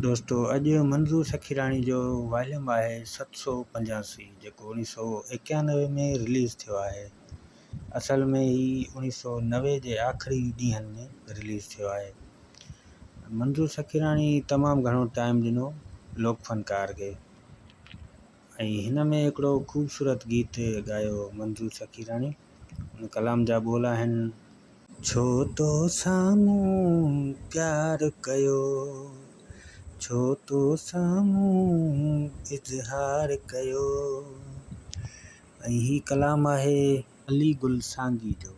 دوستو اڄ منظور سخيراڻي جو واليوم آهي 785 جيڪو 1991 ۾ رليز ٿيو آهي. اصل ۾ هي 1990 جي آخري ڏينهن ۾ رليز ٿيو آهي. منظور سخيراڻي تمام گهڻو ٽائيم ڏنو لوڪ فنڪار کي ۽ هن ۾ هڪڙو خوبصورت گيت ڳايو منظور سخيراڻي ان ڪلام جا ٻول آهن. ڇو تو سان مون پيار ڪيو، ڇو تو سان مون اظهار ڪيو. ۽ هي ڪلام آهي علي گل سانگي جو.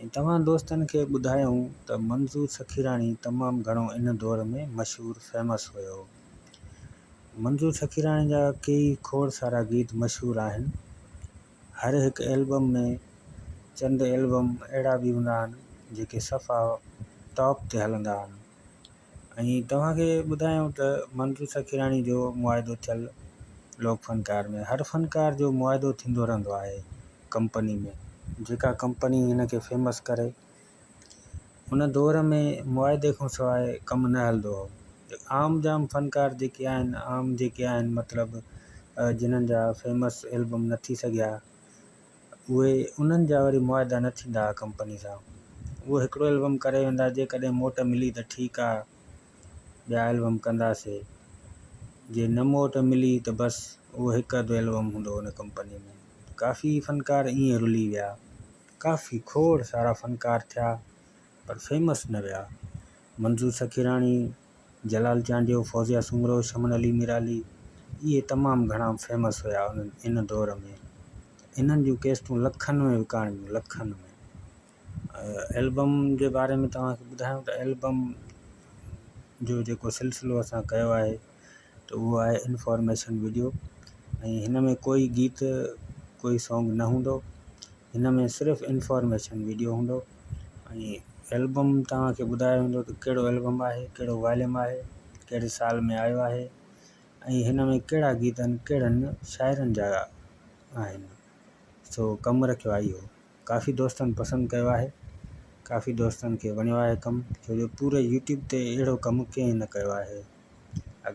۽ توهان دوستن کي ٻڌايون ته منظور سخيراڻي تمام گهڻو ان دور ۾ مشهور فيمس هيو. منظور سخيراڻي جا ڪيئي کوڙ سارا گيت مشهور آهن. هر هڪ البم ۾ چند البم اهڙا به هوندا آهن جيڪي صفا ٽاپ تي هلندا آهن ۽ توهان کي ٻڌايون ته منظور سخيراڻي جو معاهدو ٿيل لوڪ فنڪار ۾ هر فنڪار جو معاهدو ٿيندو رهندو آهي ڪمپني ۾ جيڪا ڪمپني هن کي فيمس ڪري ان دور ۾ معاهدي کان سواء ڪم نه هلندو هو. عام جام فنڪار جيڪي آهن عام جيڪي آهن مطلب جنھن جا فيمس البم نه ٿي سگهيا اهي انهن جا وري معاهدا نه ٿيندا ها ڪمپني سان اهو هڪڙو البم ڪري ويندا جيڪڏهن موٽ ملي ته ٺيڪ آ ٻيا البم ڪنداسي جي نه موٽ ملي ته بس اهو هڪ اڌ البم هوندو ان ڪمپني ۾ ڪافي فنڪار ائين رلي ويا. ڪافي کوڙ سارا فنڪار ٿيا پر فيمس نه ويا. منظور سخيراڻي، جلال چانڊيو، فوزيه سومرو، شمن علي ميرالي اهي تمام گهڻا فيمس هيا ان دور ۾ انهن جون ڪيسٽون لکن ۾ وڪاڻجون لکن ۾. البم جي باري ۾ توهان کي ٻڌايان ته البم جو جيڪو سلسلو اسان ڪيو آهي ته اهو آهي انفارميشن وڊيو ۽ هن ۾ ڪوئي گيت ڪوئي سانگ نه هوندو هن ۾ صرف انفارميشن وڊيو هوندو ۽ البم توهان کي ٻڌايو ويندو ته ڪهڙو البم آهي ڪهڙو واليوم آهي ڪهڙي سال ۾ آيو آهي ۽ هن ۾ ڪهڙا گيت آهن ڪهڙن شاعرن جا آهن سو ڪم رکيو آهي اهو ڪافي دوستن پسند ڪيو آهي ڪافي دوستن کي وڻيو آهي ڪم ڇو جو پوري يوٽيوب تي اهڙو ڪم ڪنهن نه ڪيو آهي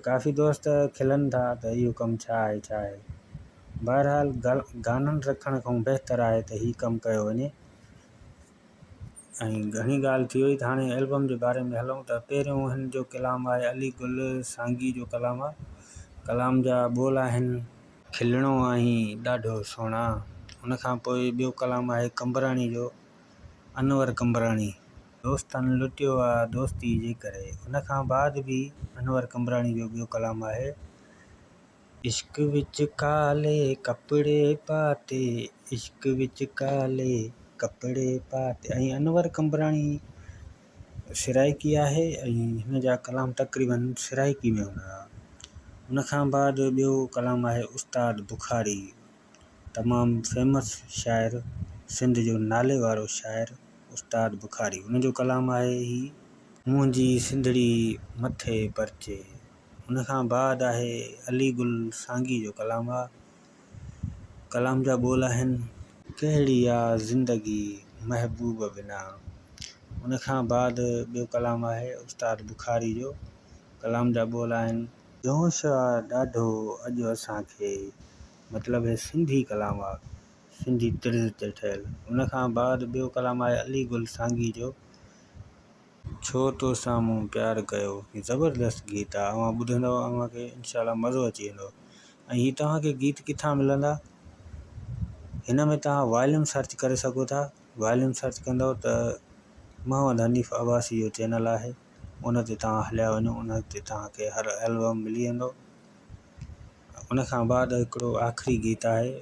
ڪافي دوست کلن ٿا ته اهو ڪم ڇا آهي ڇا آهي بهرحال گانن رکڻ کان بهتر آهي ته هي ڪم ڪيو وڃي ۽ گهڻي ڳالهه ٿي وئي ته هاڻي البم جي باري ۾ هلون ته پهريون هن جو ڪلام آهي علي گل سانگي جو ڪلام آهي ڪلام جا ٻول آهن. کلڻو آهين ڏاڍو سهڻا. ان کان پوء ٻيو ڪلام آهي قمبراڻي جو انور قمبراڻي. دوستن لٽيو آ دوستي جي ڪري. ان کان بعد به انور قمبراڻي جو ٻيو ڪلام آهي. عشق وچ ڪالي ڪپڙي پاتي عشق وچ ڪالي ڪپڙي پاتي ۽ انور قمبراڻي سرائيڪي آهي ۽ هن جا ڪلام تقريبن سرائيڪي ۾ هوندا هئا. ان کان بعد ٻيو ڪلام آهي استاد بخاري تمام فيمس شاعر سنڌ جو نالي وارو شاعر استاد بخاري ان جو ڪلام آهي هي. منهنجي سنڌڙي مٿي پرچي. ان کان بعد آهي علي گل سانگي جو ڪلام آ. ڪلام جا ٻول آهن. ڪهڙي آ زندگي محبوب بنا. ان کان بعد ٻيو ڪلام آهي استاد بخاري جو ڪلام جا ٻول آهن. جوش آ ڏاڍو اڄ اسان کي. مطلب هي سنڌي ڪلام آ سنڌي طرز تي ٺهيل. ان کان بعد ٻيو ڪلام آهي علي گل سانگي جو. ڇو تو سان مون پيار ڪيو. هي زبردست گيت آ اوهان ٻڌندؤ اوهان کي انشاء الله مزو اچي ويندو ۽ هي توهان کي گيت ڪٿان ملندا هن ۾ توهان واليوم سرچ ڪري سگهو ٿا واليوم سرچ ڪندؤ ته محمد حنيف عباسي جو چينل آهي ان تي توهان هليا وڃو ان تي توهان کي هر البم ملي ويندو ان کان بعد هڪڙو آخري گيت آهي.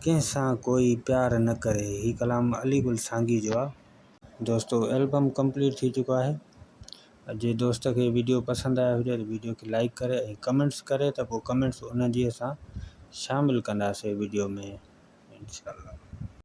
ڪنهن سان ڪوئي پيار نه ڪري هي ڪلام علي گل سانگي جو آ. دوستو البم ڪمپليٽ ٿي چڪو آهي جي دوست کي ويڊيو پسند آيو هجي ته ويڊيو کي لائڪ ڪري ۽ ڪمينٽس ڪري ته پوء ڪمينٽس ان جي اسان شامل ڪنداسي ويڊيو ۾ انشاء الله.